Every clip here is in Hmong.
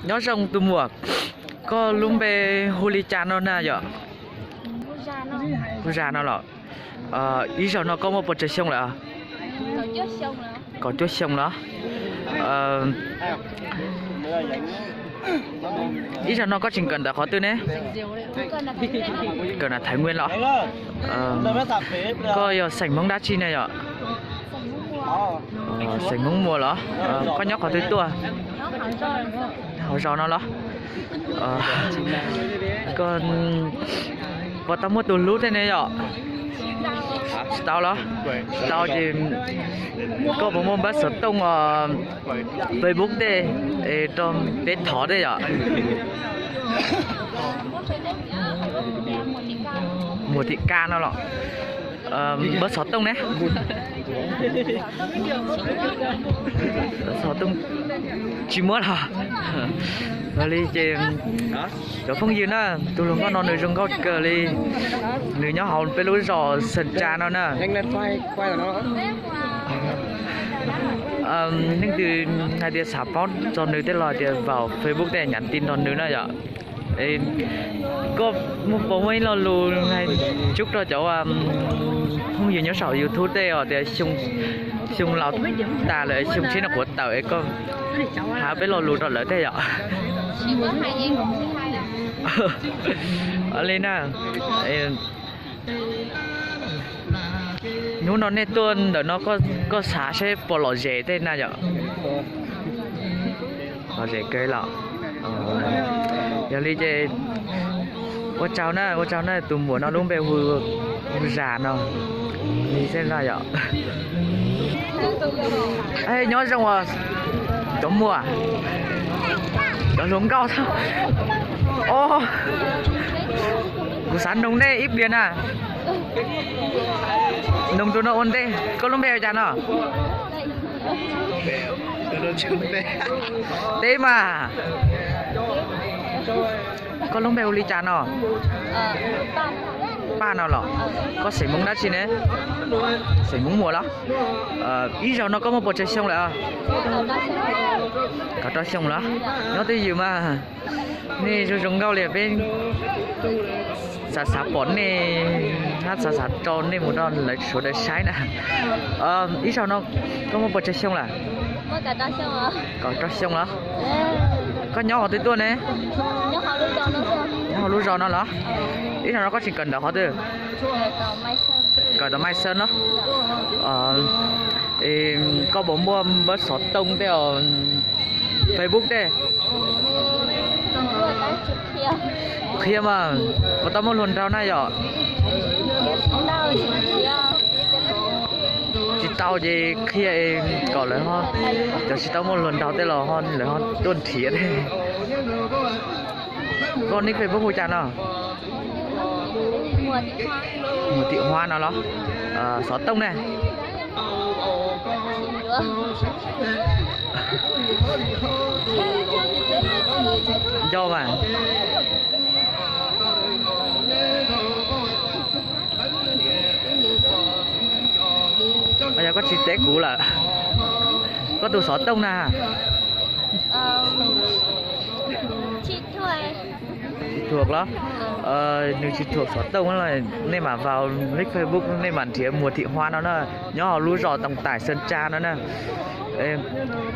Nyob zoo tus muam, koj lub npe hu li cas no na yom? Hu Zas no los. Ib zaug no koj muaj pua tsawg xyoo lawm? Kaum cuaj xyoo los. Ib zaug no koj tseem kawm ntawv qhov twg ne? Kawm ntawv Thaiv Nkuaj los. Koj yog xeem Hmoob dab tsi ne yom? Xeem Hmoob Muas los. Koj nyob qhov twg tuaj? Hauv zos no los. Koj puas tau muaj tus hlub tej ne yom? Tsis tau los? Tsis tau ces koj puas muaj npawb xov tooj, Facebook tej, rau peb thov tej yom? Muas Tim Kaj no los. Npawb xov tooj ne? Xov tooj tsis muaj los. Ua li ces cov phooj ywg na, tus hluas nkauj no nws zoo nkauj kawg li. Nws nyob hauv peb lub zos Xeem Tsa no na. Leej twg hais tias xav paub txog nws tej los hais tias vào Facebook tej nhắn tin rau nws na yom. Koj muaj puas muaj ib lo lus hais txug rau cov phooj ywg nyob saum YouTube tej os tias xyoo laus tas lawm xyoo tshiab no kuv tawm es koj hais peb lo lus rau lawv tej yom? Li na, hnub no nej tuaj ntawm no koj xav seb puas lom zem tej na yom? Lom zem kawg los. Yog li ces ua tsaug na, ua tsaug na, tus muam no lub npe hu Zas no. Li xwb no yom. Nyob zoo os cov muam, cov hluas nkauj. Kuv xav noog nej ib pliag na. Noog tus no ua ntej, koj lub npe hu cas no? Teb mas. Koj lub npe hu li cas no? Paj no los. Koj xeem Hmoob dab tsi ne? Xeem Hmoob Muas los. Ib zaug no koj muaj puas tsawg xyoo lawm? Kaum rau xyoo los. Nyob twj ywm mas. Nej zoo zoo nkauj li peb xav xav pom nej hab xav xav rau nej mus rau lawv sawv daws saib na. Ib zaug no koj muaj puas tsawg xyoo lawm? Kaum rau xyoo los. Koj nyob qhov twg tuaj ne? Nyob hauv lub zos no los. Ib zaug no koj tseem kawm ntawv qhov twg? Kawm tom Mai Xeeb los. Koj puas muaj npawb xov tooj tej, Facebook tej? Qhia mas, puas tau muaj hluas nraug na yom? Tsis tau ces qhia kom lawv, cov tsis tau muaj hluas nraug tej los lawv ho tuaj nrhiav thiab. Koj nick Facebook hu cas no? Muas Tim Huab no los. Xov tooj ne? Nco mas. Yog koj tsis teb kuv lawm, koj tus xov tooj na? Tsis thuam los. Nws tsis thuam xov tooj, nej mam vào nick Facebook nej mam nrhiav Muas Tim Huab no na, nyob hauv lub zos Toom Taim Xeem Tsa no na.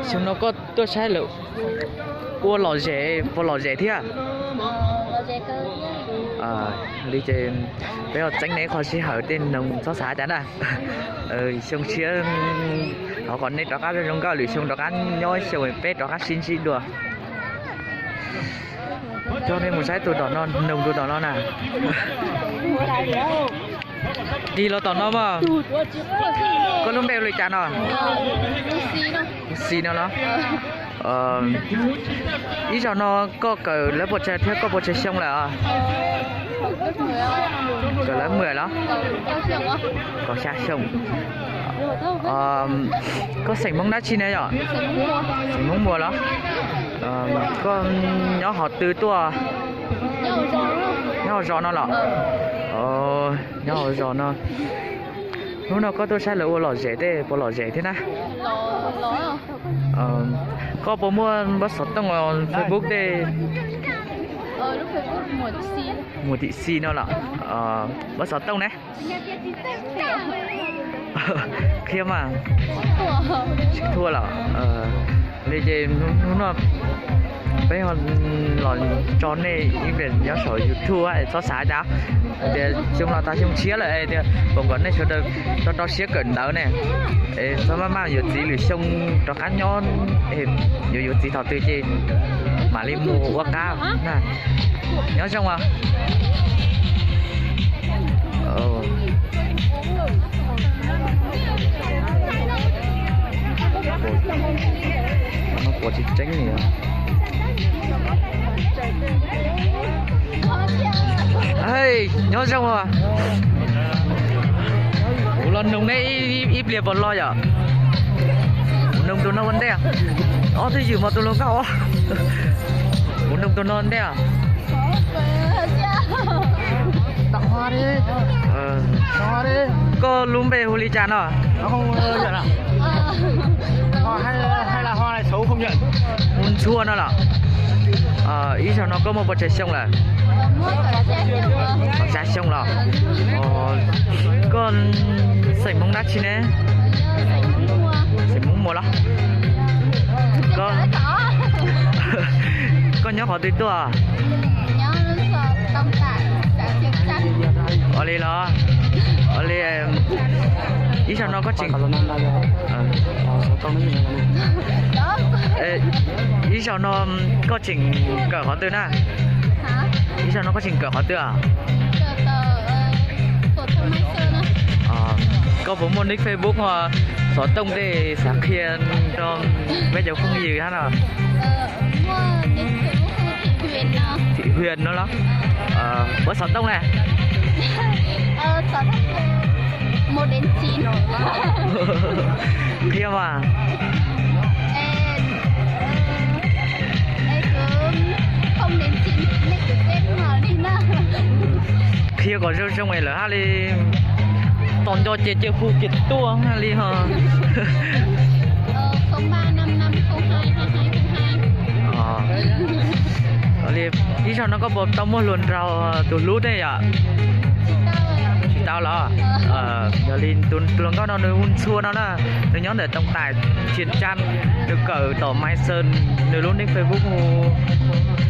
Xyoo no koj tuaj saib lawv ua lom zem puas lom zem thiab? Li ces peb ho txeeb nej qhov sij hawm tej noog txhob xav cas na. Xyoo tshiab thov kom nej rov qab zoo nkauj, lwm xyoo rov qab nyob xyoo peb rov qab sib ntsib dua. Coj nej mus saib tus tom no, noog tus tom no na. Tig los tom no mas. Koj lub npe hu li cas no? Xis no los. Ib zaug no koj kawm lawv puas tsawg thiab koj puas tsawg xyoo lawm? Kawm lawv mws los? Kaum xya xyoo. Koj xeem Hmoob dab tsi ne yom? Xeem Hmoob Muas los? Koj nyob qhov twg tuaj? Nyob hauv zos no los? Nyob hauv zos no. Hnub no koj tuaj saib lawv ua lom zem tej puas lom zem thiab na? Los, los. Koj puas muaj npawb xov tooj Facebook tej? Muag Thim Xis no los? Npawb xov tooj ne? Qhia mas. Tsis thuaj los? Li ces hnub no peb los tso nej ib pliag nyob saum YouTube es txhob xav cas tias xyoo no tag xyoo tshiab lawm es tias foom kom nej sawv daws rau rau siab kawm ntawv ne. Es txhob maj maj yuav txiv lwm xyoo rov qab nyob, yuav yuav txiv thaum twg ces mam li mus ua qab na. Nyob zoo os. Quav tsis tseeb li. Nyob zoo os. Kuv los noog neb ib pliag puas los yom? Kuv noog tus no ua ntej. Ob twj ywm mos tus hluas nkauj. Kuv noog tus no ua ntej. Koj lub npe hu li cas no? Hu Ntxhua no los? Ib zaug no koj muaj pes tsawg xyoo lawm? Kaum xya xyoo los? Koj xeem Hmoob dab tsi ne? Xeem Hmoob Muas los? Koj nyob qhov twg tuaj? Ua li los? Ua li, ib zaug no koj tseem, ib zaug no koj tseem kawm qhov twg na? Ib zaug no koj tseem kawm qhov twg? Koj puas muaj nick Facebook, xov tooj tej xav qhia rau peb cov phooj ywg hab no? Thim Hwias no los? Puas xov tooj ne? Qhia mas. Qhia kom zoo zoo es lawv haj li tos nco ces cia hu kiag tuaj haj li ho. Ib zaug no koj puas tau muaj hluas nraug tus hlub tej yom? Tsis tau los? Yog li tus hluas nkauj no nws hu Ntxhua no na, nws nyob ntawm Tooj Tam, Vias Cam, nws kawm tom Maiv Xees, nws lub nick Facebook hu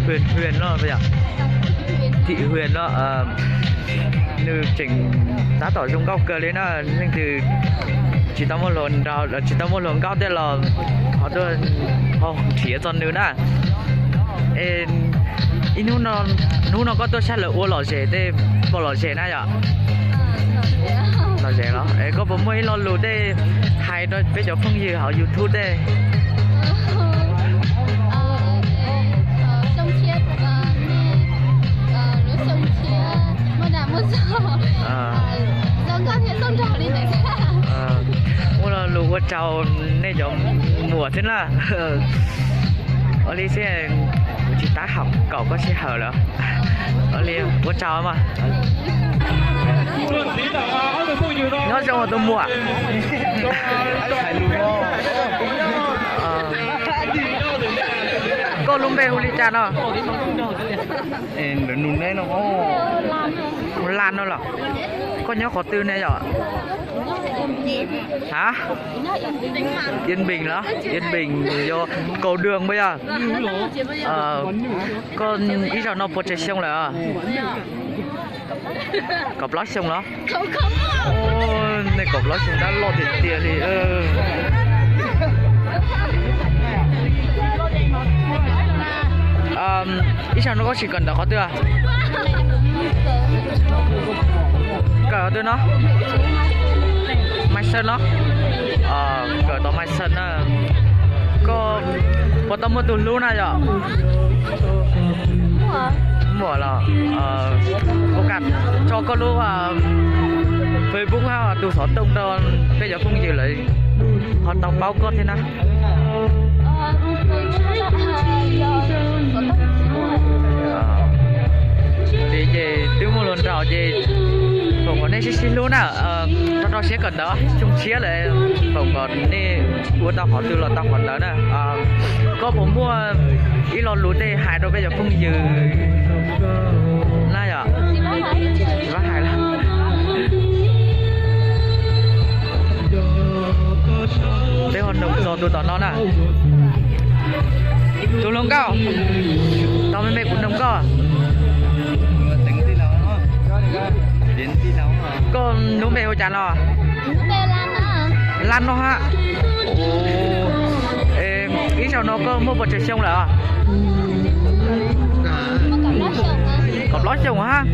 Hwias Hwias no yom? Thim Hwias no. Nws tseem tab tom zoo nkauj kawg li na, leej twg tsis tau muaj hluas nraug, tsis tau muaj hluas nkauj tej los ho tuaj ho nrhiav txog nws na. Es ib hnub no, hnub no koj tuaj saib lawv ua lom zem tej puas lom zem na yom? Lom zem los? Es koj puas muaj ib lo lus tej hais rau peb cov phooj ywg hauv YouTube tej? Muaj lo lus ua tsaug nej cov muam thiab na. Ua li xwb, kuv tsis tab haum kaum koj sij hawm lawm. Ua li, ua tsaug mas. Nyob zoo tus muam. Koj lub npe hu li cas no? Hu Laj no los? Koj nyob qhov twg ne yom? Ha? Yên Bình los? Yên Bình yog Cầu Đường puas yog? Koj ib zaug no puas tsawg xyoo lawm? Kaum plaub xyoo los? Nej kaum plaub xyoo dab loj tiag tiag li. Ib zaug no koj tseem kawm ntawv qhov twg? Kawm qhov twg no? Maiv Xees no? Kawm tom Maiv Xees na. Koj puas tau muaj tus hlub na yom? Muaj los? Ua cas tso koj lub Facebook hab tus xov tooj rau peb cov phooj ywg lawv ho tau paub koj thiab na. Li ces twb muaj hluas nraug ces foom kom nej sib sib hlub na, rau rau siab kawm ntawv, xyoo tshiab lawm, foom kom nej ua tau qhov twg los tau qhov ntawd na. Koj puas muaj ib lo lus tej hais rau peb cov phooj ywg na yom? Tsis paub hais los. Peb ho noog txog tus tom no na. Tus hluas nkauj, tos me me kuv noog koj. Koj lub npe hu cas no? Laj no hab. Ib zaug no koj muaj puas tsawg xyoo lawm? Kaum plaub xyoo hab.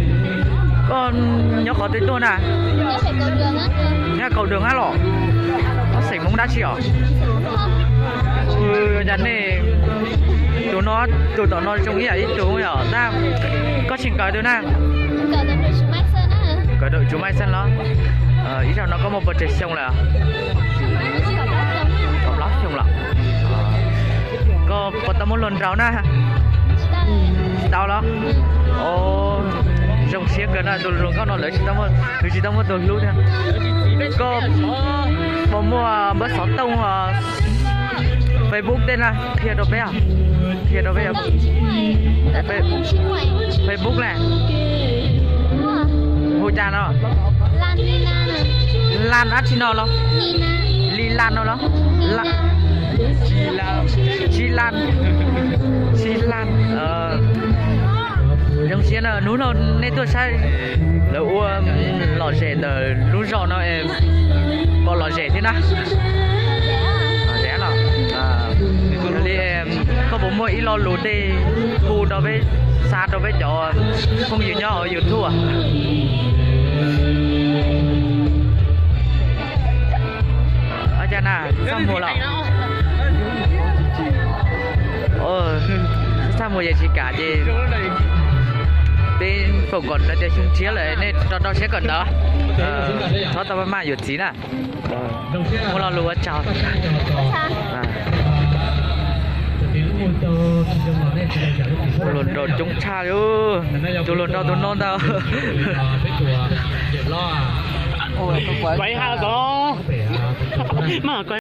Koj nyob qhov twg tuaj na? Nyob Kaum Doos hab los? Koj xeem Hmoob dab tsi os? Cas nej tus no, tus tom no zoo ib yam ib tug yom, tab koj tsis nkawd twg na? Nkawd tsuv Maiv Xeeb los? Ib zaug no koj muaj puas tsawg xyoo lawm? Kaum plaub xyoo los? Koj puas tau muaj hluas nraug na? Tsis tau los? Zoo siab kawg na, tus hluas nkauj no lawv tsis tau muaj, nws tsis tau muaj tus hlub thiab. Koj puas muaj npawb xov tooj, Facebook tej na, qhia rau peb, qhia rau peb. Facebook na, hu cas no? Laj dab tsi no los? Li Laj no los? Sib Laj, Sib Laj. Zoo siab na, hnub no nej tuaj saib lawv ua lom zem ntawm lub zos no, puas lom zem thiab na? Lom zem los? Yog li koj puas muaj ib lo lus tej hu rau peb, xa rau peb cov phooj ywg nyob hauv YouTube? Cas na, txaj muag los? Txaj muag ces tsis kam ces peb foom kom lawv tias xyoo tshiab lawm nej rau rau siab kawm ntawv. Txhob tau maj maj yuav txiv na. Muaj lo lus ua tsaug. Hluas nraug coob tshaj li. Tus hluas nraug tus no ntag.